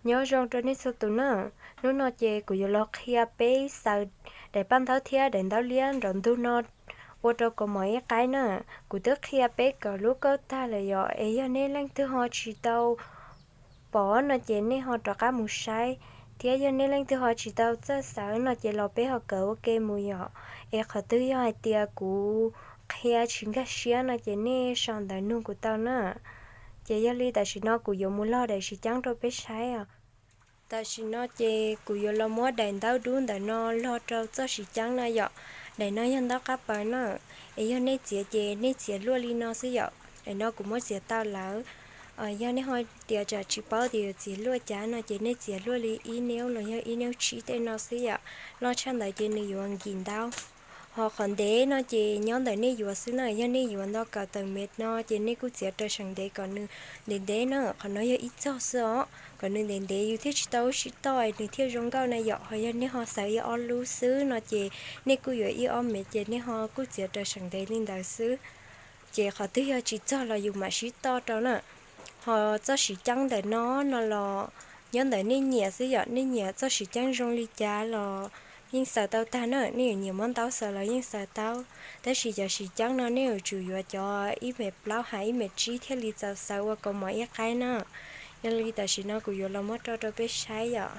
Nyob zoo rau nej txhua tus na, hnub no ces kuv yuav los qhia peb xaws daim paj ntaub thiab daim ntaub liab nrov ntug no ua rau kaus mom ib qaib na. Kuv twb qhia peb kom lub kauj tag lawm yom, es yog nej leej twg ho tsis tau pom no ces nej ho rov qab mus saib, thiab yog nej leej twg ho tsis tau txawj xaws no ces los peb ho kawm ua ke mus yom. Es qhov twg yog hais tias kuv qhia tsis nkag siab no ces nej sau ntawv nug kuv tau na. Ces yog li tam sim no kuv yuav mus log daim siv ceeb rau peb saib os. Tam sim no ces kuv yuav los muab daim ntaub dub ntawm no log rau txoj siv ceeb no yom. Daim no yog ntaub qab paws na, es yog nej txiav ces nej txiav luaj li no xwb yom. Daim no kuv muab txiav tau lawm. Yog nej ho tias tsam tsis paub tias yuav txiav luaj cas no ces nej txiav luaj li ib neub los yog ib neub tsib tej no xwb yom. Loj tshaj ntawd ces nws yuav nkim ntau. Ho qhov ntev no ces nyob ntawm nej yuav xwb na, yog nej yuav nto kawm tawm mev no ces nej kuj txiav raws seem ntev kom nws ntev ntev na, qhov no yog ib txog xwb os, kom nws ntev ntev yus thiaj tsis tau sib toj nws thiaj zoo nkauj na yom. Ho yog nej ho xaws ib ob lub xwb no ces nej kuj yuav ib ob mev ces nej ho kuj txiav raws seem ntev li ntawd xwb. Ces qhov twg yog tsis txog los yus mam sib toj rau na. Ho txoj siv ceeb ntawm no no los nyob ntawm nej nyiam xwb yom, nej nyiam txoj siv ceeb zoo li cas los yeej xaws tau tag na, nej yuav nyiam muab ntaub xaws los yeej xaws tau. Tab sis cov siv ceeb no nej yuav tsum yuav cov ib mev plaub hais ib mev tsib thiaj li txaus xaws ua kaus mom ib qaib na. Yog li tam sim no kuv yuav los muab rau rau peb saib yom.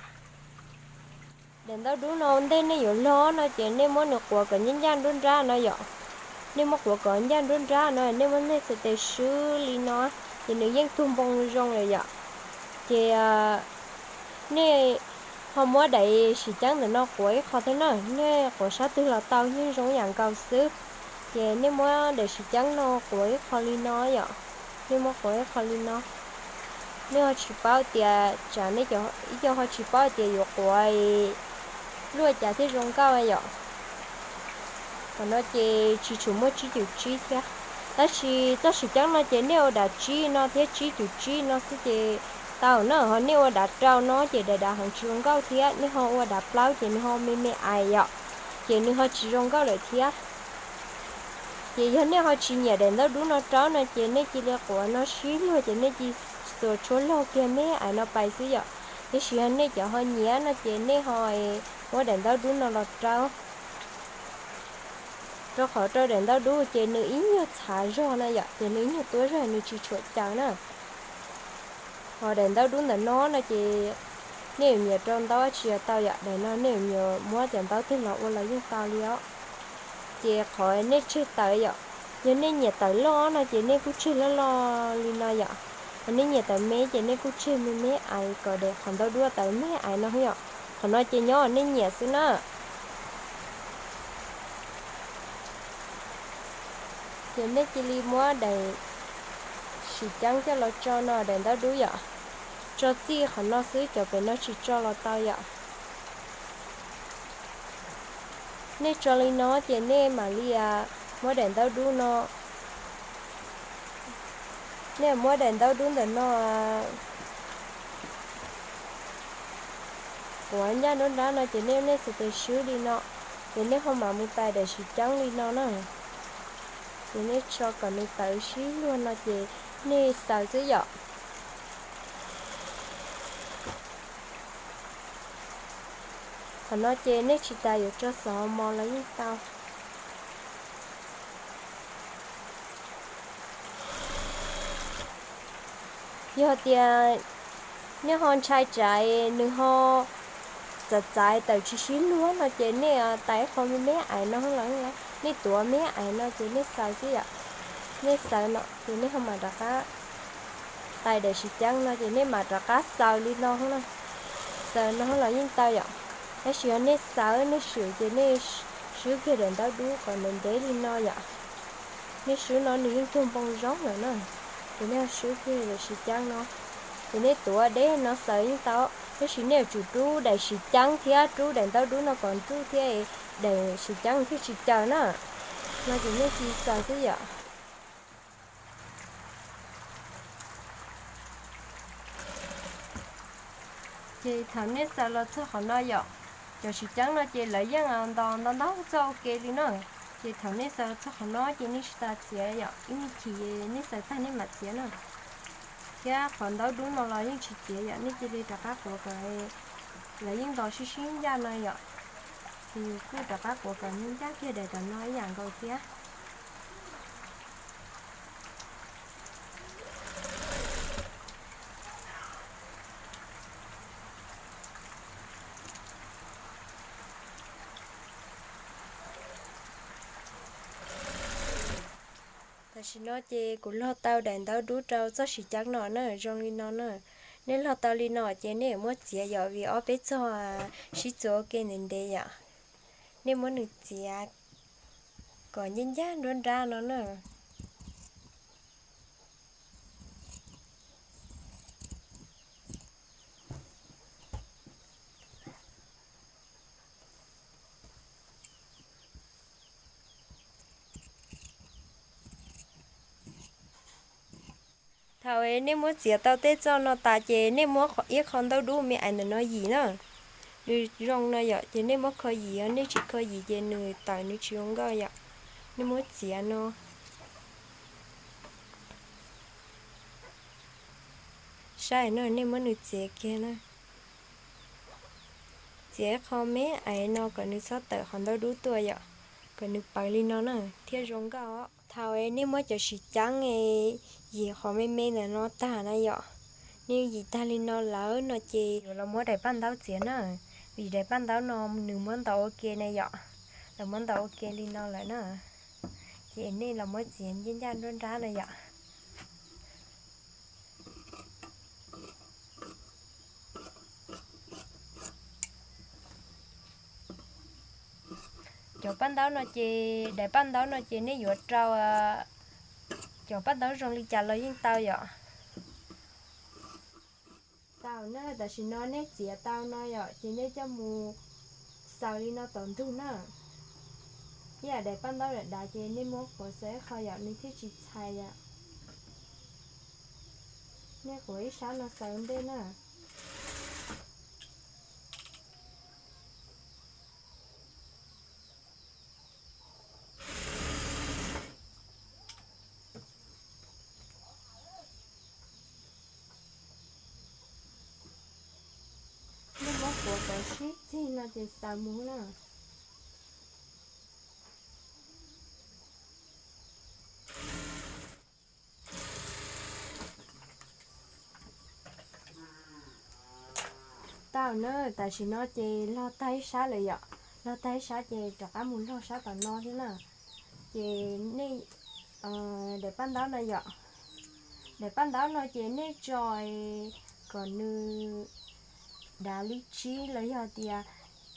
Daim ntaub dub no ua ntej nej yuav log no ces nej muab nws quav kom ncaj ncaj nruab nrab no yom. Nej muab quav kom ncaj nruab nrab no, nej muab nej xav tes swb li no, ces nws yeej tug npoo zoo lawm yom. Ces nej ho muab daim siv ceeb ntawm no quav ib qho thiab na, nej quav sab twg los tau yeej zoo ib yam nkaus xwb. Ces nej muab daim siv ceeb no quav ib qho li no yom, nej muab quav ib qho li no. Nej ho tsis paub tias tsam nej ib co ho tsis paub tias yuav quav luaj cas thiaj zoo nkauj yom. Qhov no ces tsis tshua muaj tsib cum tsib thiab, tab sis txoj siv ceeb no ces nej ua dav tsib no thiab tsib cum tsib no xwb ces tau na. Ho nej ua dav rau no ces dav dav heev tsis zoo nkauj thiab, nej ho ua dav plaub ces nws ho me me ais yom, ces nws ho tsis zoo nkauj lawm thiab. Ces yog nej ho tsis nyiam daim ntaub dub no rau no ces nej cia li quav no sib luag ces nej cia li xuas tshuab laug kiag me ais no pais xwb yom. Tiam sis yog nej cov ho nyiam no ces nej ho muab daim ntaub dub no los rau, rau qhov rau daim ntaub dub ces nws ib nyuag txhav zog na yom, ces nws ib nyuag tuab zog nws tsis tshua caws na. Ho daim ntaub dub ntawm no no ces nej yuav nyiam rau ntaub dab tsi los tau yom, daim no nej yuav nyiam muab cov ntaub twg los ua los yeej tau li os. Ces qhov nej tseg tawv yom, yog nej nyiam tawv loj no ces nej kuj tseg loj loj li no yom, ho nej nyiam tawv me ces nej kuj tseg me me ais kom daim qhov ntaub dub tawv me ais no yom. Qhov no ces nyob nej nyiam xwb na. Ces nej cia li muab daim siv ceeb coj los tso no daim ntaub dub yom, tso txij qhov no xwb, cov pem no tsis tso los tau yom. Nej tso li no ces nej mam li muab daim ntaub dub no, nej muab daim ntaub dub ntawm no quav ncaj nruab nrab no ces nej, nej xav tes swb li no, ces nej ho mam mus tais daim siv ceeb li no na. Ces nej tso kom nws tawv sib luag no ces nej xaws xwb yom. Qhov no ces nej tsis tas yuav tso xov mos los yeej tau. Yog tias nej ho ntshai tsam nws ho txav txav tawm tsis sib luag no ces nej tais ib qho me me ais no los, nej tuav me ais no ces nej xaws xwb yom. Nej xaws no ces nej ho mam rov qab tais daim siv ceeb no ces nej mam rov qab xaws li no na. Xaws no los yeej tau yom. Tab sis yog nej xaws nej swm ces nej swb kiag daim ntaub dub kom ntev ntev li no yom. Nej swb no nws yeej tug npoo zoo lawm na. Ces nej swb kiag daim siv ceeb no, ces nej tuav deb no xaws yeej tau. Tab sis nej yuav tsum rub daim siv ceeb thiab rub daim ntaub dub no kom nruj thiab daim siv ceeb thiaj tsis caws na. No ces nej cia li xaws xwb yom. Ces thaum nej xaws los txog qhov no yom, cov siv ceeb no ces lawv yeej ntos nto ntaub txoj ua ke li na. Ces thaum nej xaws los txog qhov no ces nej tsis tas txiav yom, ib me chim nej xaws tag nej mam txiav na. Thiab qhov ntaub dub no los yeej tsis txiav yom, nej cia li rov qab quav kom, lawv yeej ntos sib sib ncaj no yom. Ces yus kuj rov qab quav kom ncaj kiag daim tom no ib yam nkaus thiab. Tam sim no ces kuv log tau daim ntaub dub rau txoj siv ceeb no na, zoo li no na. Nej log tau li no ces nej yuav muab txiav yom, vim ob peb txog sib txuas ua ke ntev ntev yom. Nej muab nws txiav kom ncaj ncaj nruab nrab no na. Thaum nej muab txiav tau tej txoj no tas ces nej muab ib qho ntaub dub me ais ntawm no yim na. Nws zoo no yom, ces nej muab kho yim, yog nej tsis kho yim ces nws tawm nws tsis zoo nkauj yom. Nej muab txiav no. Saib no, nej muab nws txiav kiag na. Txiav ib qho me ais no kom nws txhob tawm qhov ntaub dub tuaj yom, kom nws pawv li no na thiaj zoo nkauj. Thaum nej muab cov siv ceeb yim qhov me me ntawm no tag na yom, nej yim tag li no lawm no ces yuav los muab daim paj ntaub txiav na, vim daim paj ntaub no nws muab ntaus ua ke na yom, lawv muab ntaus ua ke li no lawm na, ces nej los muab txiav ncaj ncaj nruab nrab na yom. Cov paj ntaub no ces, daim paj ntaub no ces nej yuav rau cov paj ntaub zoo li cas los yeej tau yom. Tau na, tam sim no nej txiav tau no yom, ces nej coj mus xaws li no tom ntug na. Ib yam daim paj ntaub dav dav ces nej muab quav xaws ib qho yom, nws thiaj tsis txhais yom. Nej quav ib sab no xaws ntej na. Nej muab quav kom sib txig no ces xaws mus na. Tau na, tam sim no ces log tag ib sab lawm yom, log tag ib sab ces rov qab mus log sab tom no thiab na. Ces nej, daim paj ntaub no yom, daim paj ntaub no ces nej tso kom nws dav li tsib los yog tias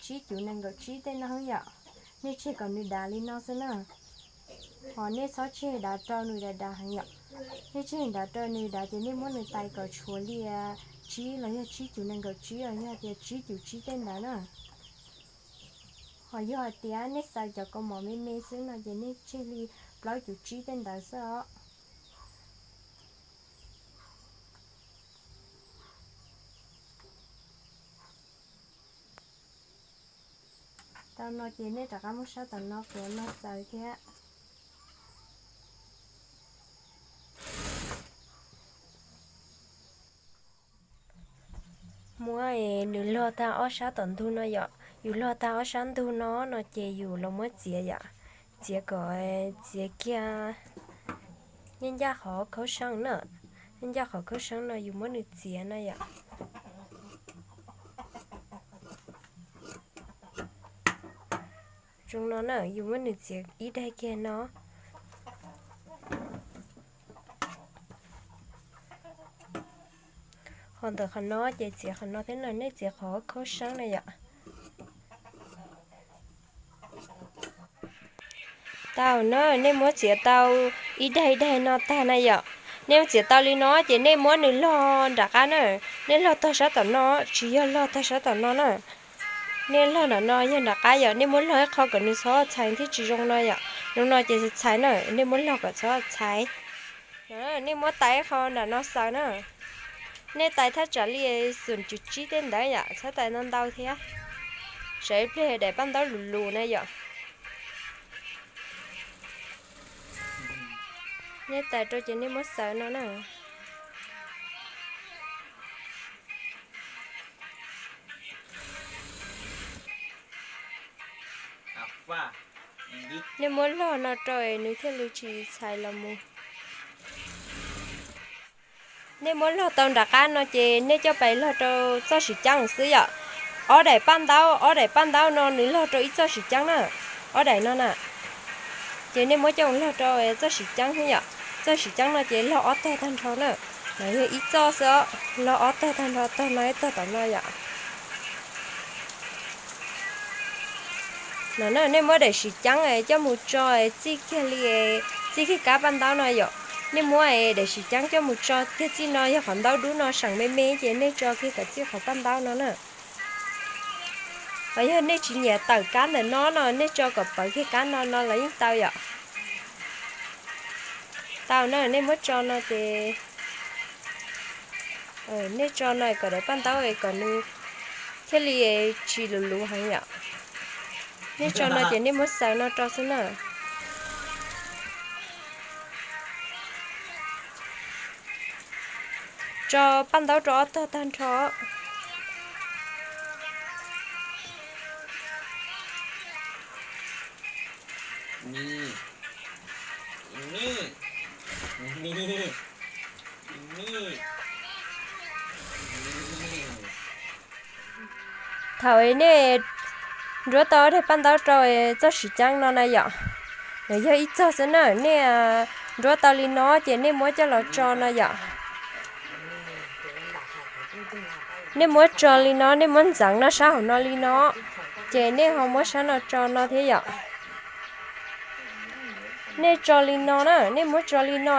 tsib cuv nees nkaum tsib tej no yom. Nej tseg kom nws dav li no xwb na. Ho nej txhob tseg dav rau nws dav dav heev yom. Nej tseg dav rau nws dav ces nej muab nws tais kom tshuav li tsib los yog tsib cuv nees nkaum tsib los yog tias tsib cuv tsib tej ntawd na. Ho yog hais tias nej xaws cov kaus mom me me xwb no ces nej tseg li plaub cuv tsib tej ntawd xwb os. Tau no ces nej rov qab muab sab tom no quav no xaws thiab. Muab nws log tag ob sab tom ntug no yom, yus log tag ob sab ntug no no ces yus los muab txiav yom, txiav kom, txiav kiag nyob ncaj qhov khaub seeb na, nyob ncaj qhov khaub seeb no yus muab nws txiav no yom. Zoo no na, yus muab nws txiav ib daig kiag no. Ho ntawm qhov no ces txiav qhov no thiab no, nej txiav qhov khaub seeb na yom. Tau na, nej muab txiav tau ib daig ib daig no tag na yom. Nej muab txiav tau li no ces nej muab nws log nram qab na. Nej log tog sab tom no, tsis yog log tog sab tom no na. Nej log nram no yog nram qab yom, nej muab log ib qho kom nws txhob txhais thiaj tsis zoo no yom. Zoo no ces txhais na, nej muab log kom txhob txhais. Nej muab tais ib qho nram no xaws na. Nej tais thaj tsam li xoom cuv tsib tej ntawd yom, txhob tais ntau ntau thiab. Tsam ib pliag daim paj ntaub lus lus na yom. Nej tais rau ces nej muab xaws no na. Nej muab log no rau es nws thiaj li tsis txhais los mus. Nej muab log tau nram qab no ces nej coj pais log rau txoj siv ceeb xwb yom. Ob daim paj ntaub, ob daim paj ntaub no nws log rau ib txoj siv ceeb na, ob daim no na. Ces nej muab coj log rau txoj siv ceeb xwb yom. Txoj siv ceeb no ces log ob tog tag nrho na, no yog ib txoj xwb, log ob tog tag nrho, tog no ib tog tom no yom. No na, nej muab daim siv ceeb coj mus tso txij kiag li, txij kiag kab paj ntaub no yom. Nej muab daim siv ceeb coj mus tso kiag txij no, yog qhov ntaub dub no seem me me ces nej tso kiag kom txij qhov paj ntaub no na. Yog nej tsis nyiam tawm kab ntawm no no, nej tso kom pawv kiag kab no no los yeej tau yom. Tau na, nej muab tso no ces, nej tso no kom daim paj ntaub kom nws thiaj li tsis luv luv heev yom. Nej tso no ces nej muab xaws no rau xwb na. Tso paj ntaub rau ob tog tag nrho. Thaum nej nruab tau daim paj ntaub rau txoj siv ceeb no na yom, nws yog ib txog xwb na, nej nruab tau li no ces nej muab coj los tso no yom. Nej muab tso li no, nej muab ntxeev no sab hauv no li no, ces nej ho muab sab no tso no thiab yom. Nej tso li no na, nej muab tso li no,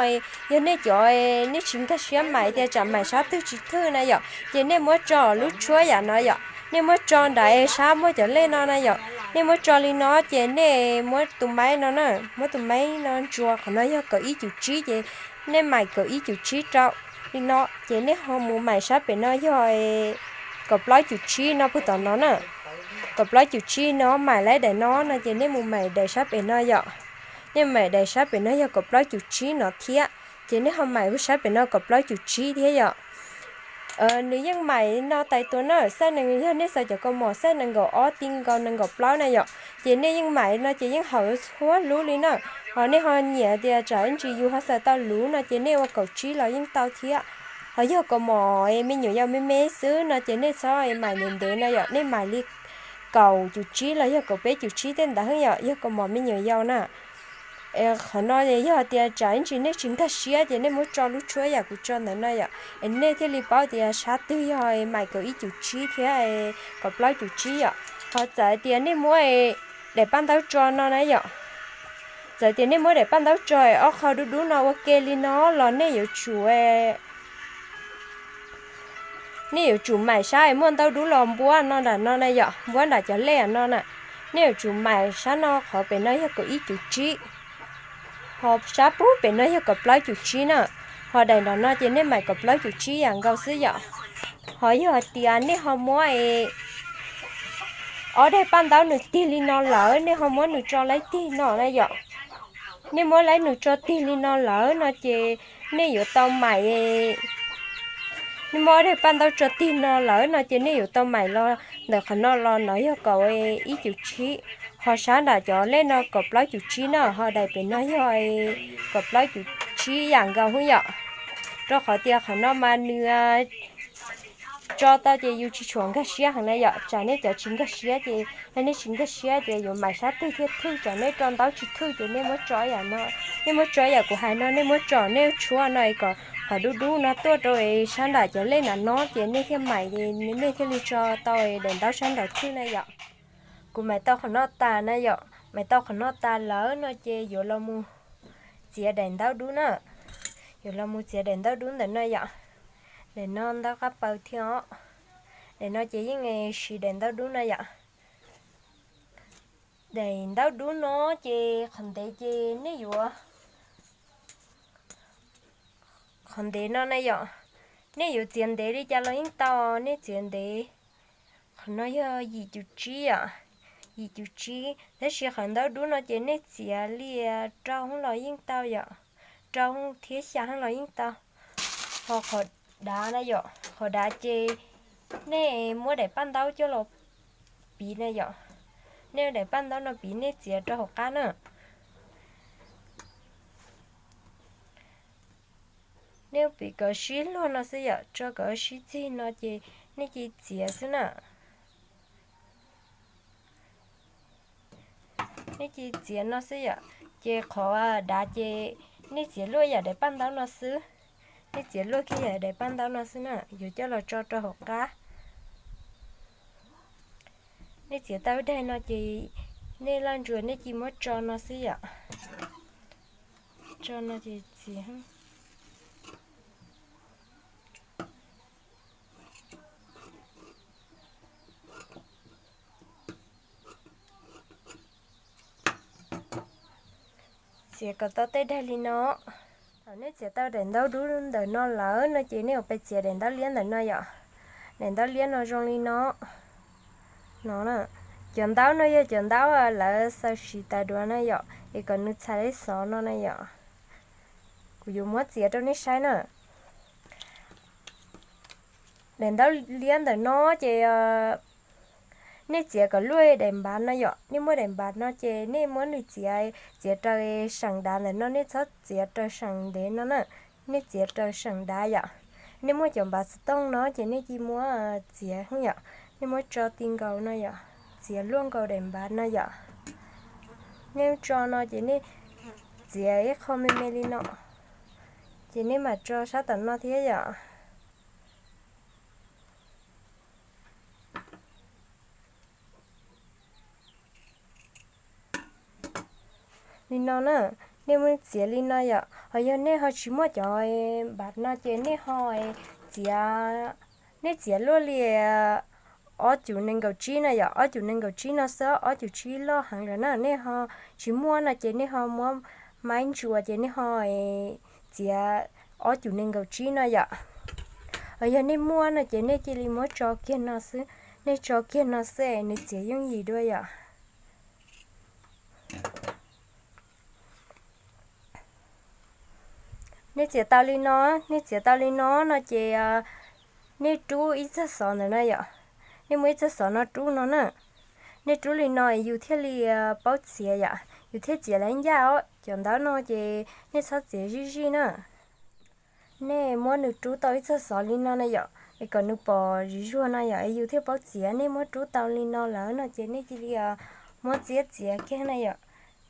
yog nej cov nej tsis nkag siab maim tias tsam maim sab twg tsis thwj na yom, ces nej muab tso lub tshuab yam no yom, nej muab tso nram sab muaj cov lej no na yom, nej muab tso li no ces nej muab tus maib no na, muab tus maib no ntsuas qhov no yog kaum ib cum tsib ces nej maim kaum ib cum tsib rau li no, ces nej ho mus maim sab pem no yog kaum plaub cum tsib no puag tom no na. Kaum plaub cum tsib no maim laib daim no no ces nej mus maim daim sab pem no yom. Nej maim daim sab pem no yog kaum plaub cum tsib no thiab, ces nej ho maim sab pem no kaum plaub cum tsib thiab yom. Nws yeej maim no tais tus na, xaij nees, yog nej xaws cov kaus mom xaij nees nkaum ob ti nkaus nees nkaum plaub na yom, ces nej yeej maim no ces yeej haum huab lub li na. Ho nej ho nyiam tias tsam ib ntsis yus ho xaws tau luv no ces nej ua kaum tsib los yeej tau thiab. Ho yog kaus mom me nyuam yaus me me xwb no ces nej txhob maim ntev ntev no yom, nej maim li kaum cum tsib los yog kaum peb cum tsib tej ntawd yom, yog kaus mom me nyuam yaus na. Qhov no yog tias tsam ib ntsis nej tsis nkag siab ces nej muab tso lub tshuab yam kuv tso ntawd no yom, es nej thiaj li paub tias sab twg yog maim kaum ib cum tsib thiab kaum plaub cum tsib yom. Ho txawm tias nej muab daim paj ntaub tso no na yom, txawm tias nej muab daim paj ntaub tso ob qho dub dub no ua ke li no los nej yuav tsum nej yuav tsum maim sab muaj ntaub dub los npuab no nram no na yom, npuab nram cov lej no na. Nej yuav tsum maim sab no, qhov pem no yog kaum ib cum tsib, ho sab pub pem no yog kaum plaub cum tsib na, ho daim nram no ces nej maim kaum plaub cum tsib yam nkaus xwb yom. Ho yog hais tias nej ho muab ob daim paj ntaub nws tig li no lawm, nej ho muab nws tso laib tig no na yom, nej muab laib nws tso tig li no lawm no ces nej yuav tau maim, nej muab ob daim paj ntaub tso tig no lawm no ces nej yuav tau maim los ntawm qhov no los no yog kaum ib cum tsib, ho sab nram cov lej no kaum plaub cum tsib na, ho daim pem no yog kaum plaub cum tsib yam nkaus hwb yom. Rau qhov tias qhov no mas nws tso tau ces yus tsis tshua nkag siab heev na yom, tsam nej cov tsis nkag siab ces, yog nej tsis nkag siab ces yuav maim sab twg thiaj thwj, tsam nej tso ntaub tsis thwj ces nej muab tso yam no, nej muab tso yam kuv hais no, nej muab tso nej tshuab no kom qhov dub dub no tuaj rau sab nram cov lej nram no ces nej thiaj maim, nej thiaj li tso tau daim ntaub sab nraud thwj na yom. Kuv maim tau qhov no tas na yom, maim tau qhov no tas lawm no ces yuav los mus txiav daim ntaub dub na, yuav los mus txiav daim ntaub dub ntawm no yom. Daim no ntaub qab paws thiab os, daim no ces yeej siv daim ntaub dub no yom. Daim ntaub dub no ces qhov ntev ces nej yuav, qhov ntev no na yom, nej yuav txiav ntev li cas los yeej tau, nej txiav ntev. Qhov no yog yim cum tsib yom, yim cum tsib, tab sis qhov ntaub dub no ces nej txiav li rau hwv los yeej tau yom, rau hwv thiab xya hwv los yeej tau. Ho qhov dav na yom, qhov dav ces nej muab daim paj ntaub coj los piv na yom, Nej daim paj ntaub no piv nej txiav rau hauv qab na. Nej piv kom sib luag no xwb yom, tso kom sib txig no ces nej cia li txiav xwb na. Nej cia li txiav no xwb yom, ces qhov dav ces nej txiav luaj yam daim paj ntaub no xwb. Nej txiav luaj kiag yam daim paj ntaub no xwb na, yuav coj los tso rau hauv qab. Nej txiav tau daig no ces nej laj ntsuas nej cia li muab tso no xwb yom. Tso no ces txiav. Txiav kom tau tej daig li no. Thaum nej txiav tau daim ntaub dub ntawm no lawm no ces nej yuav pais txiav daim ntaub liab ntawm no yom. Daim ntaub liab no zoo li no. No, cov ntaub no yog cov ntaub lawv xaws siv tas dua na yom, es kom nws txhais li xov no na yom. Kuv yuav muab txiav rau nej saib na. Daim ntaub liab ntawm no ces nej txiav kom luaj daim npav no yom. Nej muaj daim npav no ces nej muab nws txiav, txiav raws seem dav ntawm no, nej txhob txiav raws seem ntev no na. Nej txiav raws seem dav yom. Nej muaj cov npav xov tooj no ces nej cia li muab txiav yom. Nej muab tso ti nkaus no yom, txiav luaj nkaus daim npav no yom. Nej tso no ces nej txiav ib qho me me li no, ces nej mam tso sab tom no thiab yom. Li no na, nej muab txiav li no yom. Ho yog nej ho tsis muaj cov npav no ces nej ho txiav, nej txiav luaj li ob cum nees nkaum tsib no yom, ob cum nees nkaum tsib no xwb, ob cum tsib loj heev lawm na. Nej ho tsis muaj no ces nej ho muab maib ntsuas ces nej ho txiav ob cum nees nkaum tsib no yom. Ho yog nej muaj no ces nej cia li muab tso kiag no xwb, nej tso kiag no xwb es nws txiav yooj yim dua yom. Nej txiav tau li no, nej txiav tau li no no ces nej rub ib txoj xov ntawm no yom. Nej muab ib txoj xov no rub no na. Nej rub li no es yus thiaj li paub txiav yom, yus thiaj txiav lawv ncaj os. Cov ntaub no ces nej txhob txiav zij zij na. Nej muab nws rub tau ib txoj xov li no na yom, es kom nws pom zuj zus no yom, es yus thiaj paub txiav. Nej muab rub tau li no lawm no ces nej cia li muab txiav txiav kiag na yom.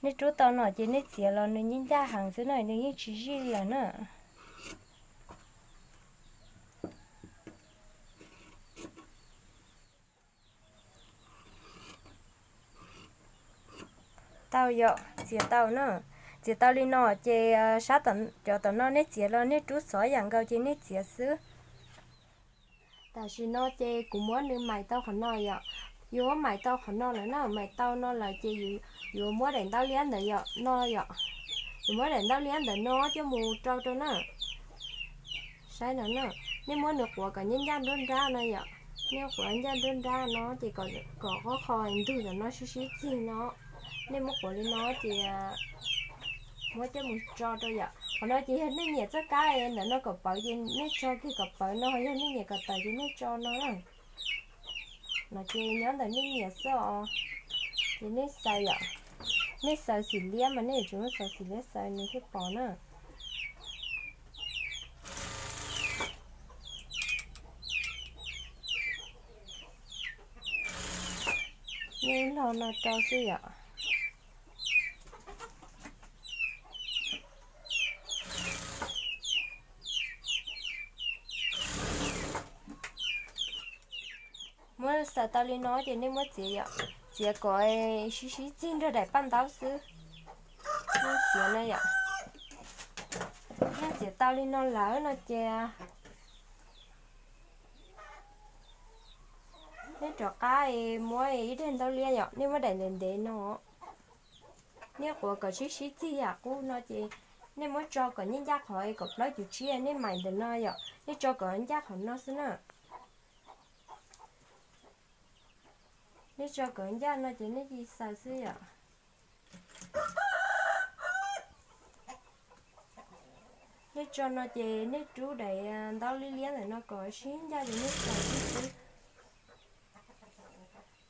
Nej rub tau no ces nej txiav los nws yeej ncaj heev xwb na, nws yeej tsis zij li lawm na. Tau yom, txiav tau na. Txiav tau li no ces sab cov tom no nej txiav los nej rub xov yam nkaus ces nej txiav xwb. Tam sim no ces kuv muab nws mais tau qhov no yom. Yus muab mais tau qhov no lawm na, mais tau no lawm ces yuav muab daim ntaub liab ntawm yom no yom. Yus muab daim ntaub liab ntawm no coj mus rau rau na. Saib no na, nej muab nws quav kom ncaj ncaj nruab nrab no yom. Nej quav ncaj nruab nrab no ces kom qhov qhov ntug ntawm no sib sib txig no. Nej muab quav li no ces muab coj mus tso rau yom. Qhov no ces yog nej nyiam txoj kab ntawm no kom pawv ces nej tso kiag kom pawv no, yog nej nyiam kom tawv ces nej tso no na. No ces nyob ntawm nej nyiam xwb os. Ces nej xaws yom. Nej xaws xim liab mas nej yuav tsum muab xaws xim liab xaws nws thiaj pom na. Nej log no rau xwb yom. Muab xaws tau li no ces nej muab txiav yom, txiav kom sib sib txig nrog daim paj ntaub xwb. Nej txiav no yom. Nej txiav tau li no lawm no ces nej rov qab muab ib daim ntaub liab yom, nej muab daim ntev ntev no. Nej quav kom sib sib txig yam qub no ces nej muab tso kom ncaj ncaj qhov kom plaub cum tsib nej mais ntawm no yom, nej tso kom ncaj qhov no xwb na. Nej tso kom ncaj no ces nej cia li xaws xwb yom. Nej tso no ces nej rub daim ntaub liab liab ntawm no kom sib ncaj ces nej xaws xwb xwb.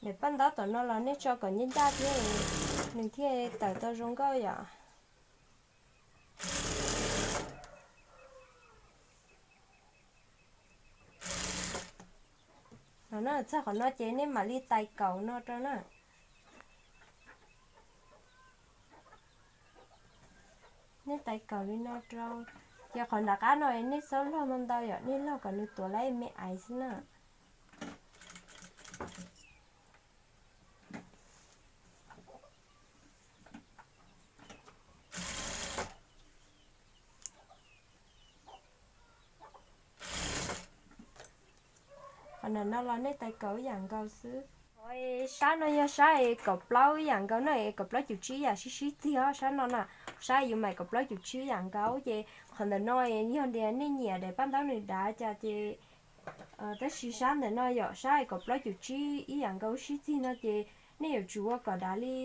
Daim paj ntaub tom no los nej tso kom ncaj ncaj thiab nws thiaj tawm tau zoo nkauj yom. No na, txog qhov no ces nej mam li tais kaum no rau na. Nej tais kaum li no rau, ces qhov nram qab no nej txhob log ntau ntau yom, nej log kom nws tuav lawm me aiv xwb na. Qhov ntawm no los nej tais kaum ib yam nkaus xwb. Sab no yog sab es kaum plaub ib yam nkaus na, es kaum plaub cum tsib yam sib sib txig os sab no na. Sab yuav maim kaum plaub cum tsib ib yam nkaus ces qhov ntawm no yog tias nej nyiam daim paj ntaub nws dav cas ces, tab sis sab ntawm no yom, sab es kaum plaub cum tsib ib yam nkaus sib txig no ces nej yuav tsum ua kom dav li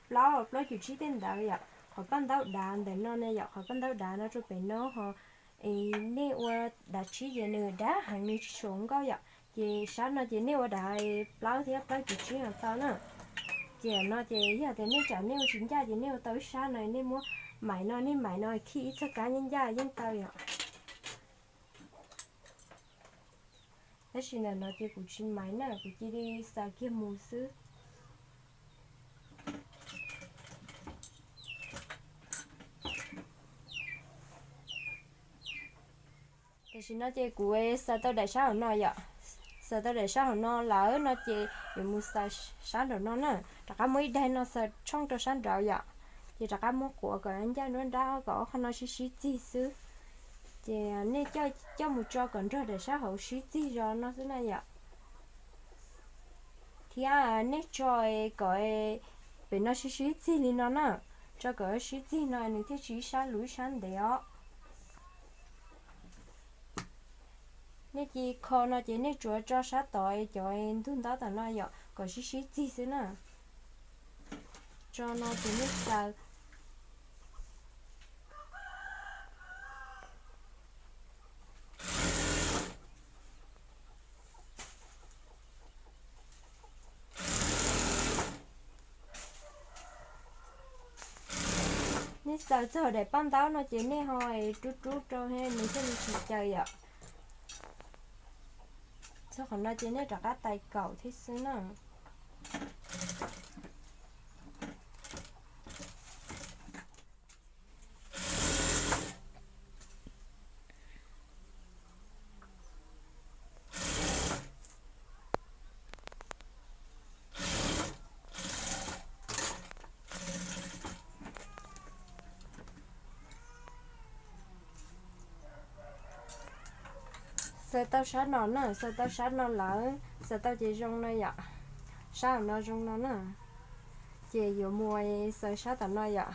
plaub, plaub cum tsib tej ntawd yom. Qhov paj ntaub dav ntawm no ne yom, qhov paj ntaub dav no rau pem no ho es nej ua dav tsib ces nws dav heev nws tsis tshua nkauj yom. Ces sab no ces nej ua dav plaub thiab plaub cum tsib no tau na. Ces no ces yog tias nej tsam nej ua tsis ncaj ces nej ua tau ib sab no nej muab maim no, nej maim no khij ib txoj kab ncaj ncaj yeej tau yom. Tab sis ntawm no ces kuv tsis maim na, kuv cia li xaws kiag mus xwb. Tam sim no ces kuv xaws tau daim sab hauv no yom. Xaws tau daim sab hauv no lawm no ces yuav mus xaws sab nraum no na. Rov qab muab ib daim no xaws tshooj rau sab nraud yom. Ces rov qab muab quav kom ncaj nruab nrab kom ob qho no sib sib txig xwb. Ces nej coj mus tso kom nrog daim sab hauv sib txig zog no xwb na yom. Thiab nej tso kom pem no sib sib txig li no na, tso kom sib txig no nws thiaj tsis ib sab luv ib sab ntev os. Nej cia li kho no ces nej tsuas tso sab tod cov ntug ntaub tom no yom kom sib sib txig xwb na. Tso no ces nej xaws. Nej xaws txog daim paj ntaub no ces nej ho rub rub rau nws thiaj li tsis caws yom. Txog qhov no ces nej rov qab tais kaum thiab xwb na. Xaws tau sab no na, xaws tau sab no lawm, xaws tau ces zoo no yom. Sab no zoo no na. Ces yuav mus xaws sab tom no yom.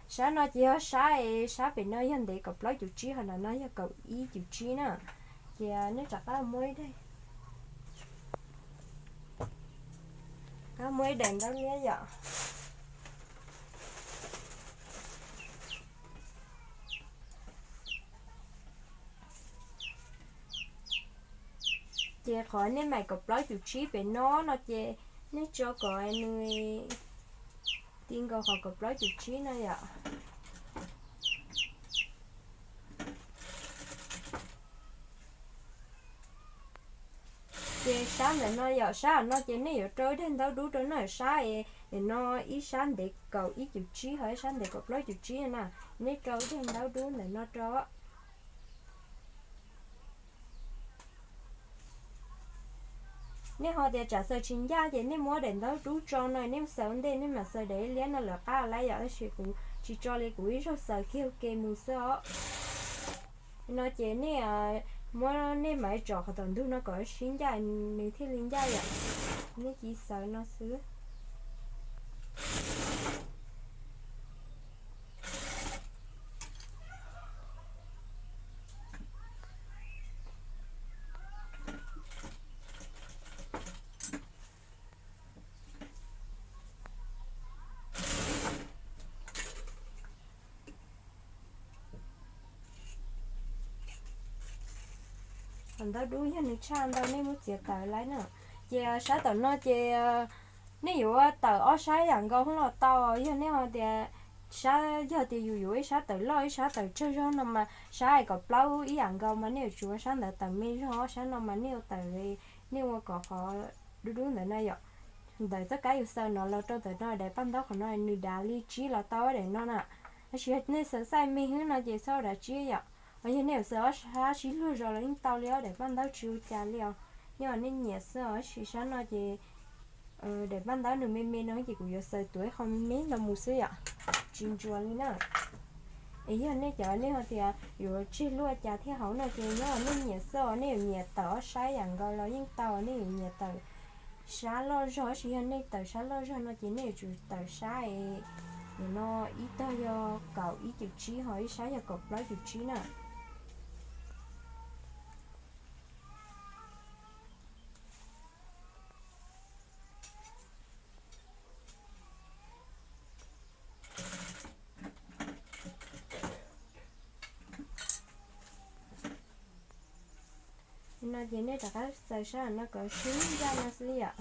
Sab no ces yog sab, sab pem no yog ntev kaum plaub cum tsib, ho nram no yog kaum ib cum tsib na. Ces nej rov qab muab ib daim, qab muab ib daim ntaub liab yom. Ces qhov nej maim kaum plaub cum tsib pem no no ces nej tso kom nws ti nkaus qhov kaum plaub cum tsib no yom. Ces sab ntawm no yom, sab no ces nej yuav rau ib daim ntaub dub rau na, sab es nim no ib sab ntev kaum ib cum tsib ho ib sab ntev kaum plaub cum tsib na, nej rau ib daim ntaub dub ntawm no rau. Nej ho tias tsam xaws tsis ncaj ces nej muab daim ntaub dub tso no, nej xaws ua ntej nej mam xaws daim liab no lawv qab lawm yom, tab sis kuv tsis tso li, kuv ib zaug xaws kiag ua ke mus xwb os. No ces nej muab nej mam tsom qhov tom ntug no kom sib ncaj nws thiaj li ncaj yom. Nej cia xaws no xwb. Qhov ntaub dub yog nws tshaj ntau nej muab txiav tawm lawm na. Ces sab tom no ces nej yuav tawm ob sab yam nkaus los tau, yog nej ho tias sab, yog tias yus yuav ib sab tawm loj ib sab tawm tsawg zog no mas sab kaum plaub ib yam nkaus mas nej yuav tsum ua sab ntawd tawm me zog, ob sab no mas nej ua tawm, nej ua kom qhov dub dub ntawd na yom. Ntawm txoj kab yus xaws no los rau ntawm no daim paj ntaub qhov no nws dav li tsib los tau ob daim no na. Tab sis nej xaws xaij me xwb no ces txhob ua dav tsib yom. Ho yog nej yuav xaws ob sab sib luag zog los yeej tau li, ob daim paj ntaub tsis ua cas li os. Yog nej nyiam xwb os, tab sis sab no ces daim paj ntaub nws me me no ces kuv yuav xaws tuav ib qho me me no mus xwb yom, tsis ntsuas li na. Es yog nej cov nej ho tias yuav tseg luaj cas thiaj hauv no ces nyob nej nyiam xwb os, nej yuav nyiam tawm ob sab yam nkaus los yeej tau, nej yuav nyiam tawm sab loj zog, tab sis yog nej tawm sab loj zog no ces nej yuav tsum tawm sab es no ib tog yog kaum ib cum tsib ho ib sab yog kaum plaub cum tsib na. No ces nej rov qab xaws sab no kom sib ncaj no xwb yom.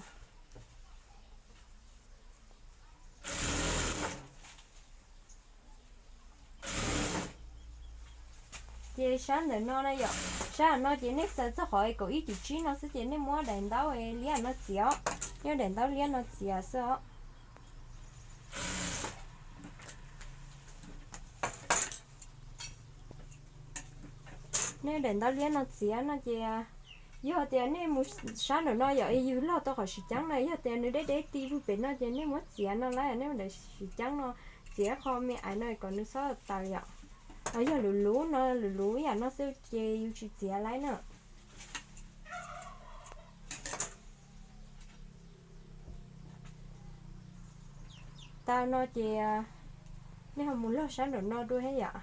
Ces sab ntawm no na yom, sab no ces nej xaws txog qhov kaum ib cum tsib no xwb ces nej muab daim ntaub liab no txiav os, nej daim ntaub liab no txiav xwb os. Nej daim ntaub liab no txiav no ces yog tias nej mus sab nraum no yom, yus log tau qhov sim ceeb na, yog tias nws deb deb ti lug pem no ces nej muab txiav no lawm, nej mus daim sim ceeb no txiav qho me aiv no kom nws txhob tawm yom. Yog luv luv no luv luv ib yam no xwb ces yus tsis txiav lawm na. Tau no ces nej ho mus log sab nraum no dua thiab yom.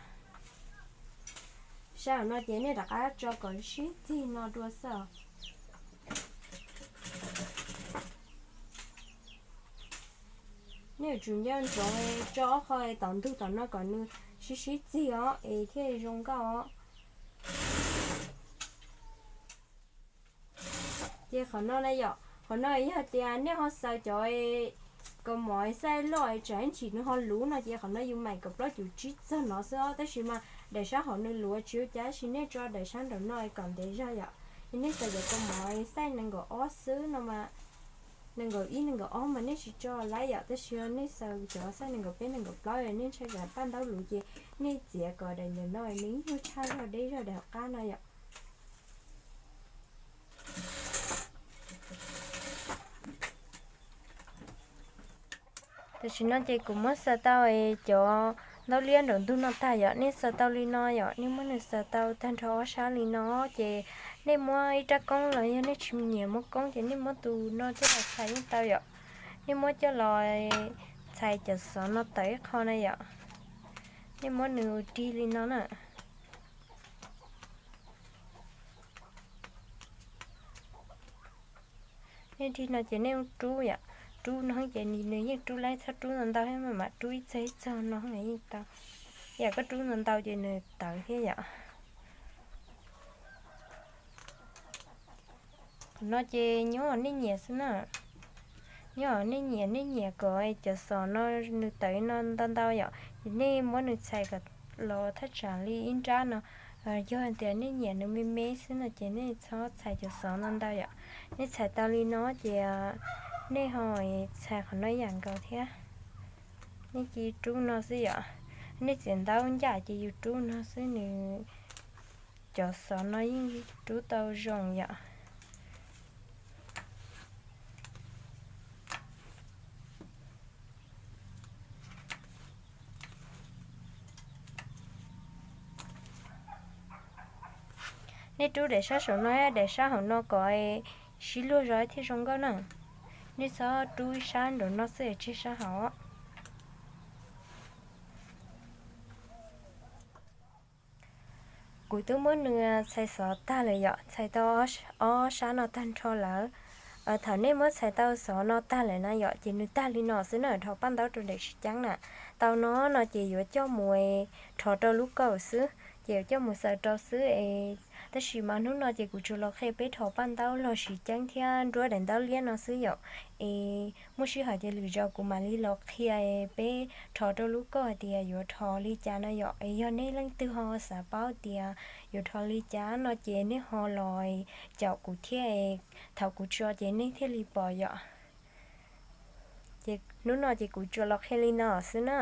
Sab nraum no ces nej rov qab tso kom sib txig no dua xwb os. Nej yuav tsum nco ntsoov tso ob qho tom ntug tom no kom nws sib sib txig os es thiaj zoo nkauj os. Ces qhov no na yom, qhov no yog tias nej ho xaws cov kaus mom xaij loj tsam ib ntsis nws ho luv no ces qhov no yus mais kaum plaub cum tsib txog no xwb os, tab sis mas daim sab hauv nws luv tsis ua cas, tab sis nej tso daim sab nraum no kom ntev zog yom. Yog nej xaws cov kaus mom xaij nees nkaum ob xwb no mas, nees nkaum ib nees nkaum ob mas nej tsis tso lawm yom, tab sis yog nej xaws cov xaij nees nkaum peb nees nkaum plaub nej ntshai tsam paj ntaub luv ces nej txiav kom daim ntawm no nws ib nyuag tshaj zog deb zog daim hauv qab no yom. Tam sim no ces kuv muab xaws tau cov ntaub liab nraum ntug no tag yom, nej xaws tau li no yom, nej muab nws xaws tau tag nrho ob sab li no ces nej muab ib rab koob los yog nej tsis nyiam muab koob ces nej muab tus no coj los txhais yeej tau yom. Nej muab coj los txhais cov xov no tawm ib qho na yom. Nej muab nws ua rig li no na. Nej rig no ces nej rub yom, rub no ces nws yeej rub lawm, txhob rub ntau ntau thiab, mam rub ib txog ib txog no yeej tau. Yam koj rub ntau ntau ces nws tawv thiab yom. Qhov no ces nyob nej nyiam xwb na. Nyob nej nyiam, nej nyiam kom cov xov no nws tawv no ntau ntau yom, ces nej muab nws txhais kom los thaj tsam li ib nrab no. Yog tias nej nyiam nws me me xwb no ces nej txhob txhais cov xov ntau ntau yom. Nej txhais tau li no ces nej ho txhais qhov no ib yam nkaus thiab. Nej cia rub no xwb yom. Nej txiav ntaub ncaj ces yus rub no xwb nws, cov xov no yeej rub tau zoo yom. Nej rub daim sab saum no, daim sab hauv no kom sib luag zog thiaj zoo nkauj na. Nej txhob rub ib sab nraum no xwb tseg sab hauv. Kuv twb muab nws txhais xov tag lawm yom, txhais tau ob sab no tag nrho lawm. Thaum nej muab txhais tau xov no tag lawm na yom, ces nws tag li no xwb na, dhos paj ntaub rau daim sib ceeb na. Tau no no ces yuav coj mus rho rau lub kaum xwb. ces coj mus xaws rau xwb es. Tab sis mas hnub no ces kuv tsuas los qhia peb rho paj ntaub log siv ceeb thiab nruab daim ntaub liab no xwb yom. Es muaj sij hawm ces lwm zaus kuv mam li los qhia peb rho rau lub koj hais tias yuav rho li cas no yom. Es yog nej leej twg ho xav paub tias yuav rho li cas no ces nej ho los caum kuv thiab, thaum kuv tso ces nej thiaj li pom yom. Ces hnub no ces kuv tsuas los qhia li no xwb na.